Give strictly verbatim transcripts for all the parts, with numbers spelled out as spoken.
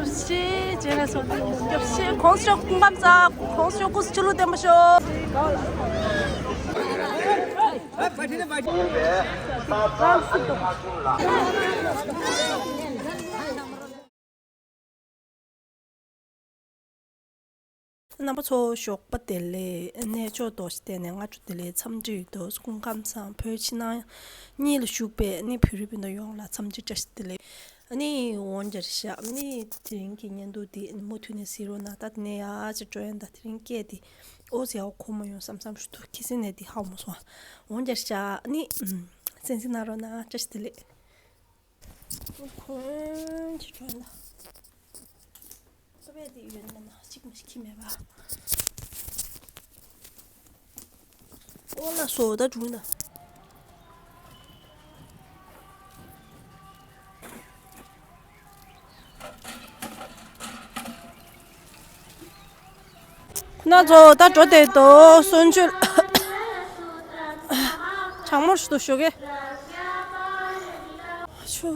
ཤེས་བྱས་ནས་སོང་། སྐྱོབ་ཤེས་གོང་ས་མཆོག་སྐུ་ཁམས་བཟང་། གོང་ས་མཆོག་སྐུ་ཚེ་ཁྲི་ལོ་བརྟན་པ་ཤོག། རྣམ་པ་ཚོ་ཞོགས་པ་བདེ་ལེགས། གནས་མཆོག་རྡོ་རྗེ་གདན་ནས་སྔ་དྲོ་བདེ་ལེགས་འཚམས་འདྲི་ཡོད་དོ། སྐུ་ཁམས་བཟང་། བོད་ཕྱི་ནང་གཉིས་ལ་བཞུགས་པའི་ནི་བོད་རིགས་སྤུན་ཟླ་ཡོངས་ལ་འཚམས་འདྲི་བཀྲ་ཤིས་བདེ་ལེགས། ཨ་ནི་འོང་རྒྱལ་ཤག་ཨ་ནི་དེ་རིང་གི་བརྙན་ཐུང་འདི་མུ་མཐུད་ནས་གཟིགས་རོགས་གནང་། ད་དེ་ནས་ཡར་ཅིག་འགྲོ་ཡིན། ད་དེ་རིང་སྐད་དེ་ཨོ་ཟེར་ཡག་གོ་མ་ཡོང་བསམ་བསམ་ཞུ་ཐུབ། ཁྱི་སེ་ནས་འདི་ཧ་གོ་མ་སོང་། འོང་རྒྱལ་ཤག་ཨ་ནི་གསན་གཟིགས་གནང་རོགས་གནང་། བཀྲ་ཤིས་བདེ་ལེགས། ཁོན་ཅི་ཁྲོན་ལ། ས་བས་དེ་ཡོད་ན་མེད་ན་གཅིག་མ་ཤི་མེད་པ། ཨོ་ལ་སོ་ད་འགྲོ་ན། ཁོ་ན་ཚོ་ད་འགྲོ་བསྡད་དོ། གསོན་མཆོད་གྲང་མོར་ཞུ་དོ་ཞོགས་ཀས། ཆུ།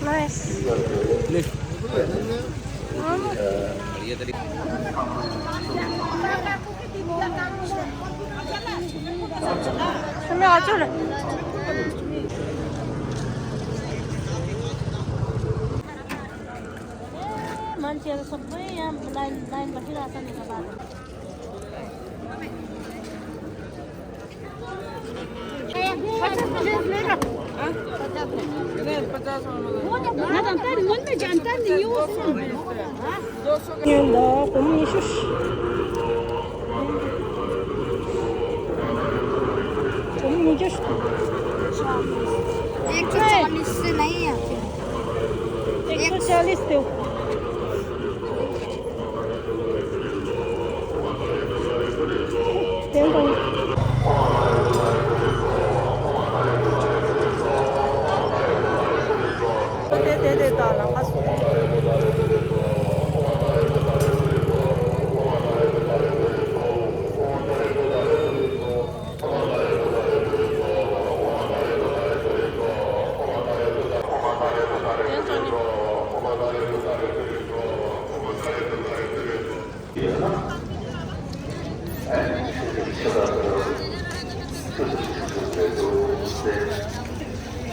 Nice. मान्छेहरू सबै यहाँ लाइन, लाइनमा बसिरहेको छ नि त बाटो। एक सौ चालीस से नहीं आते। एक सौ चालीस दो।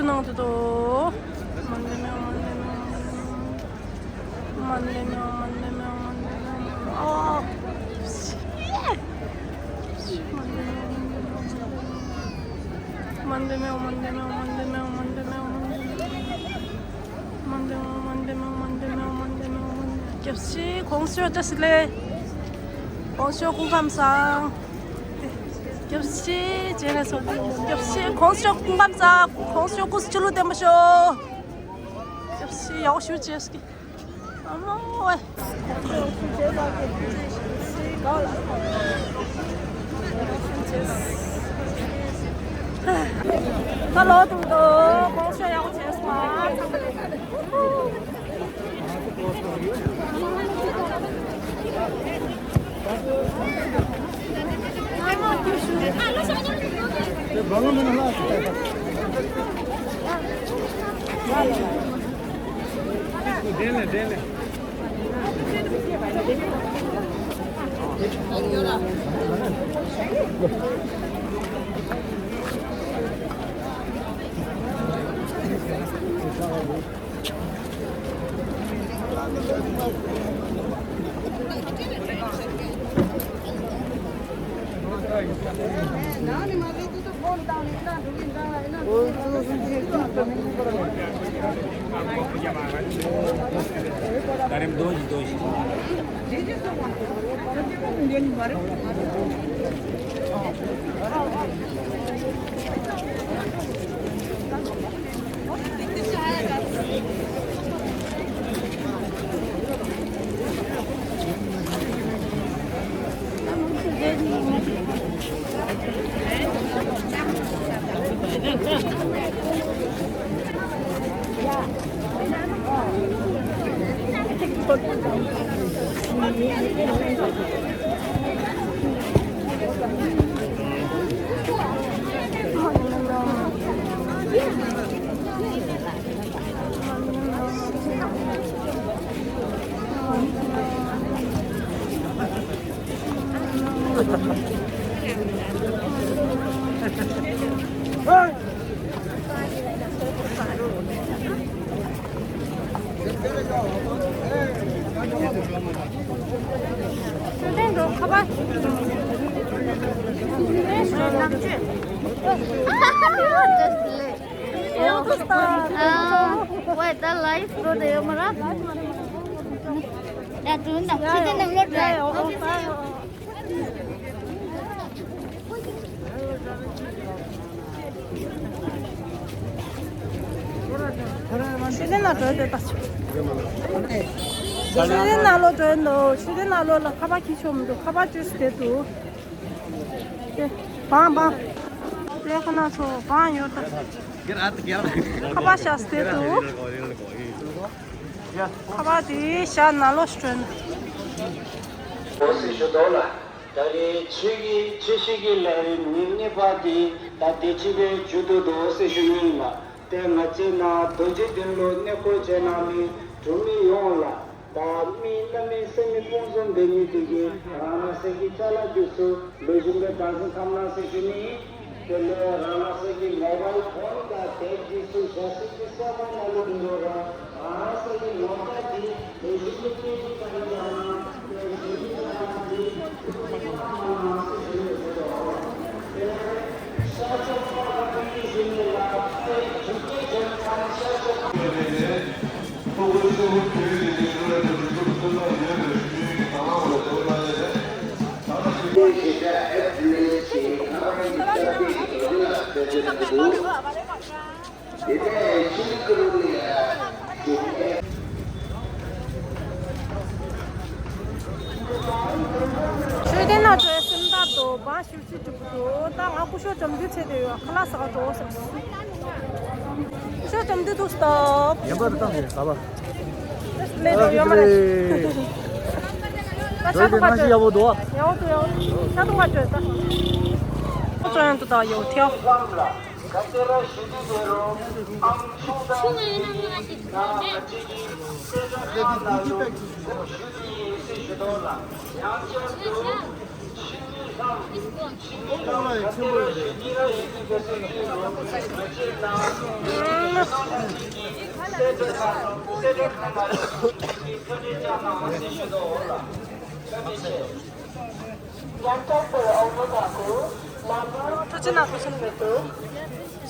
རྒྱུ་གནང་དུ་དོ། མ་ནེ་མེའོ། མ་ནེ་མེའོ། མ་ནེ་མེའོ། མ་ནེ་མེའོ། མ་ནེ་མེའོ། མ་ནེ་མེའོ། ཨོ། སྐྱབས་རྗེ་༸གོང་ས་མཆོག་སྐུ་ཁམས་བཟང་། སྐྱབས་རྗེ་རྗེས་ལ་སོ། སྐྱབས་རྗེ་༸གོང་ས་མཆོག་སྐུ་ཁམས་བཟང་། ༸གོང་ས་མཆོག་སྐུ་གཟུགས་ལུས་ལྡན་པ་ཤོག། སྐྱབས་རྗེ་ཡག་ཤོས་བྱས་ཀྱི། ཨ་མ་ཝེ། ད་ལོ་དུ་དོ་༸གོང་ས་མཆོག་ཡག་པོ་བྱས་སོང་ཨ། ཨ། ཝེ། ད་ལའིབ་འགྲོ་བསྡད་ཡོད་མ་རེད། ཡ། དུང་དང་ཕྱི་དེ་ནང་ལོགས་འགྲོ། ཕྱི་དེ་ནང་འགྲོ་བསྡད་པ། ཕྱི་དེ་ནང་ལོགས་འགྲོ་འདུག་ཕྱི་དེ་ནང་ལོགས་ལ་ཁ་པར་འཁྱེར་ཆོག་མི་འདུག་ཁ་པར་བཅོས་སུ་བསྡད་འདུག་དེ་བང་བང་། དེ་ཁོ་ན་ཚོ་བང་ཡོད་ད། ཁ་པར་བཞག་སྟེ་འདུག་ཁ་པར་དེ་བཞག་ན་ལོ་སྤྲོད། འོ་སྲི་ཞུ་དོ་ལ། ད་རེས་ཆོས་ཀྱི་ཆོས་ཤིག་གི་ལས་རིམ་ཉིན་གཉིས་པ་དེ་ད་དེ་ཅི་བའི་མཇུག་ཏུ་འདུག་སྲི་ཞུ་ནི་ཡིན་ལ། དེ་ང་ཚོའི་ནང་རྡོ་རྗེ་གདན་ལོ་གནས་སྐོར་བྱས་གནང་མི་གྲོང་མི་ཡོངས་ལ། ད་མི་རྣམ་སྨིན་སེམས་ནི་སྤོང་གསུམ་འབད་ནུས་དེ་གིས་རང་རང་སོ་སོའི་ཅ་ལག་དུས་སུ་ལོ་གཞོན་པའི་བདག་འཛིན་ཁམས་གནང་ཟེར་ཞུ་ནི་ཡིན། དེ་ལས་རང་རང་སོ་སོའི་ལས་ཀའི་གོང་དང་དེ་དུས་སུ་བྱ་སྲིད་ཀྱི་ས་བོན་ནང་ལ་འགྲོ་རོགས། རང་རང་སོ་སོའི་ངོ་རྟགས་ཀྱིས་ལོ་གཞོན་པའི་སྐད་ཀྱི་ཁ་ནས་ཡང་ན་དེ་གཞོན་པའི་ཁ་ནས་ཀྱིས་ཐུགས་ཀྱི་ཁ་ནང་ཟེར་ཞུ་ནི་ཡོད་ཟེར་ཏོ། དེ་ལས་ཤར་ཕྱོགས་ཁ་བ་ཀུན་གྱི་གཞོན་ནུ་ལ་ཨ་ཡི་ཐུགས་རྗེ་ཅན་ཁ་ནས་ཤར་ཕྱོགས། ཆོས་ལྡན་ན་ཆོས་སེམས་དག་ཏུ་འབའ་ཞིག་ཅི་གྲུབ་ཏུ། ད་ང་སྐུ་ཞབས་ཇོ་མདུན་ཚེ་དེ་ཡོད་ཁ་ལག་ཟ་ག་འགྲོ་ཟེར། སྐུ་ཞབས་ཇོ་མདུན་དུ་སྟོབ། ཡན་པར་བཏང་ནས་ལབ་པ། ལས་འགྲོ་ཡོད་མ་རེད། ད་ཤ་དུང་པ་བཅོས། ཡག་པོ་འདུག་ཡག་པོ་འདུག་ཡག་པོ་འདུག་ཤ་དུང་པ་བཅོས་ད། ཁོ་ཚོ་ཡང་དུ་ད་ཡོད་ཐེའོ། ཐུགས་རྗེ་གནང་། ཐུགས་རྗེ་གནང་།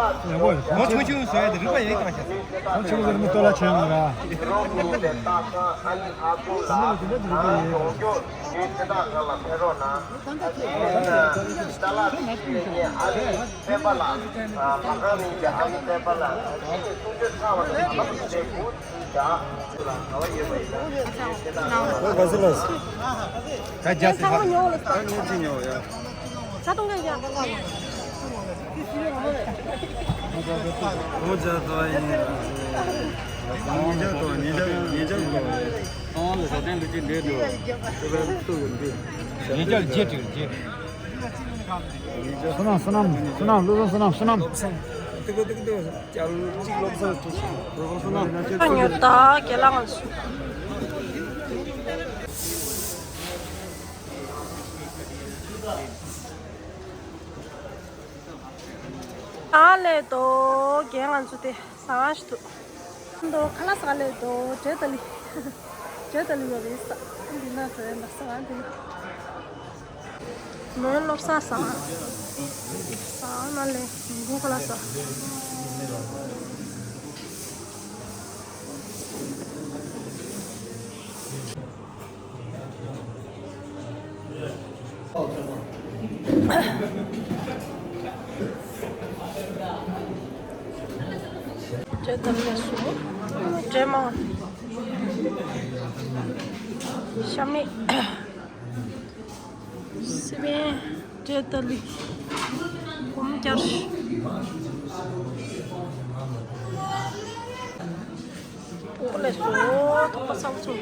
ཡག་པོ་རེད། ངོ་ཆུང་ཆུང་བཟོས་ཏེ་རིག་པ་ཡག་གང་ཤར། ངོ་ཆུང་ཆུང་ཟེར་མི་ལྟོ་ལ་ཆེན་མོ་ར། ད་ནི་ལ་དེ་འདྲ་དེ་རིག་པ་ཡག་གང་ཤར། ཉེ་ཆར་རྗེས་དྲུག་རྗེས། བསོད་ནམས། བསོད་ནམས། བསོད་ནམས། བསོད་ནམས། བློ་བཟང་བསོད་ནམས། བསོད་ནམས། ཉོ་ད་གྱེན་ལངས་སོང་། ཨ་ལས་དོ་རྒན་ང་ཚོ་དེ་ཟ་ཞིག་འདུག་འདུག་ཁ་ལག་ཟ་ལས་དོ་བྱས་ད་ལི། བྱས་ད་ལི་ཡོད་རེད་ས། འདི་ན་བྲོས་ཡ་འདྲ་ས་འདི་ན། མོན་བློ་བཟང་ཟ། ཟ་ན་ལས་མགོ་ཁ་ལག་ཟ། ཇ་དམ་ལས་སུ། ཇ་མ། ཤ་མེད། སི་པན། ཇ་ཏ་ལི། སྒོམ་རྒྱག་ཨོ་ལེ་སོ། ཐོག་པ་ཚ་པོ་ཚོ།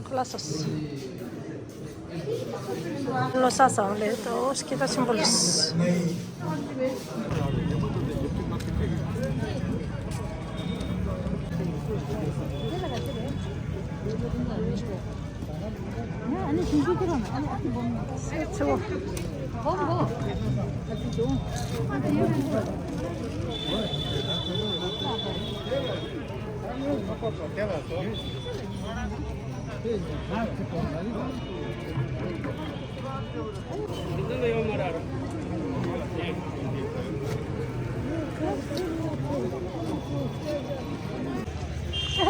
ཁ་ལག་ཟ། བློ་བཟང་ལགས་དོ་སྐད་གྲགས་ཆེན་པོ་ལགས། ཆེ་བོ།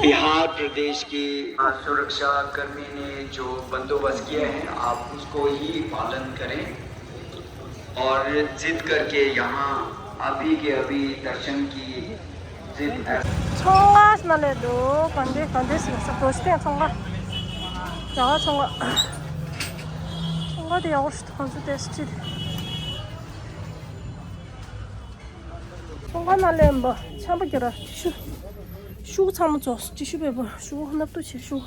बिहार प्रदेश की सुरक्षा कर्मी ने जो बंदोबस्त किया है, आप उसको ही पालन करें और जिद करके यहाँ अभी के अभी दर्शन की जिद कर ཚོང་ཁང་ནང་ལས་འདུག་གང་འདྲ་གང་འདྲ་ཞིག་ས་རྡོ་ཤི་ཐན་ཚོང་ཁང་། རྒྱ་གར་ཚོང་ཁང་། ཚོང་ཁང་དེ་ཡག་པོ་ཞིག་ཐོན་ཚུལ་དེ་སྤྱི། ཚོང་ཁང་ནང་ལས་འབའ་ཆམ་པ་རྒྱ་ར་ཤུ། ཤུ་གུ་ཚང་མ་རྫོགས། ཏི་ཤུ་པེ་པར་ཤུ་གུ་སྣབས་ཏུ་ཆེ་ཤུ།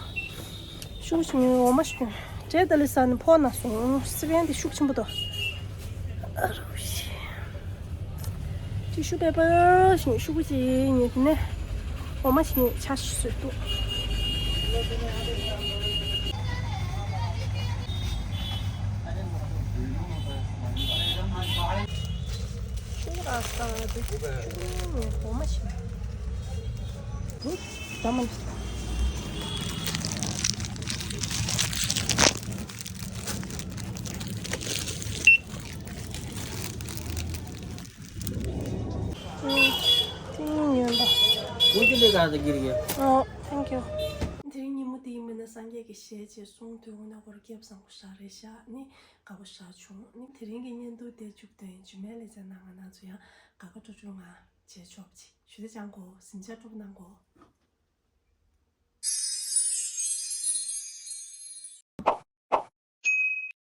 ཤུ་གུ་ཞིག་ཉོས། འོ་མ་ཞིག་ཉོས། འབྲས་ཏ་ལི་ས་ནས་ཕོ་ན་སོང་། སི་པན་དེ་ཤུ་གུ་ཆེན་པོ་དོ། ཨ་རོ་ཤི། ཏི་ཤུ་པེ་པར་ཞིག་ཤུ་གུ་ཅིག་ཉོས། དེ་ནས་འོ་མ་ཞིག་ཉོས། ཆ་ཞིག་བཟོས་འདུག་ཤུ་ར་ས་དེ་ཤུ་ནི་འོ་མ་ཞིག་འདུག་ད་མ་འདུག་ཏིང་ཡོན་པ། मुझे ले जा तो गिर गया। ཨོ། Thank you། དེ་རིང་ཉིན་མོ་དེ་ཡིན་མིན་ན་སངས་རྒྱས་ཀྱི་ཞལ་ཅེས་གསུང་དུས་འོ་ན་བོར་སྐྱབས་བཟང་པོ་ཞག་རེ་བཞག་ནི། དགའ་པོ་ཞེ་དྲག་བྱུང་། ནི་དེ་རིང་གི་བརྙན་ཐུང་དེ་མཇུག་དོན་ཇི་མེལ་ལས་བྱས་ན་ང་རང་ཚོ་ཡང་དགའ་དགའ་སྤྲོ་སྤྲོ་ངང་བྱེད་ཆོག་པ་ཅིག་ཞུ་དེ་ཅང་གོ་ཟིན་ཆ་སྤྲོ་གནང་གོ།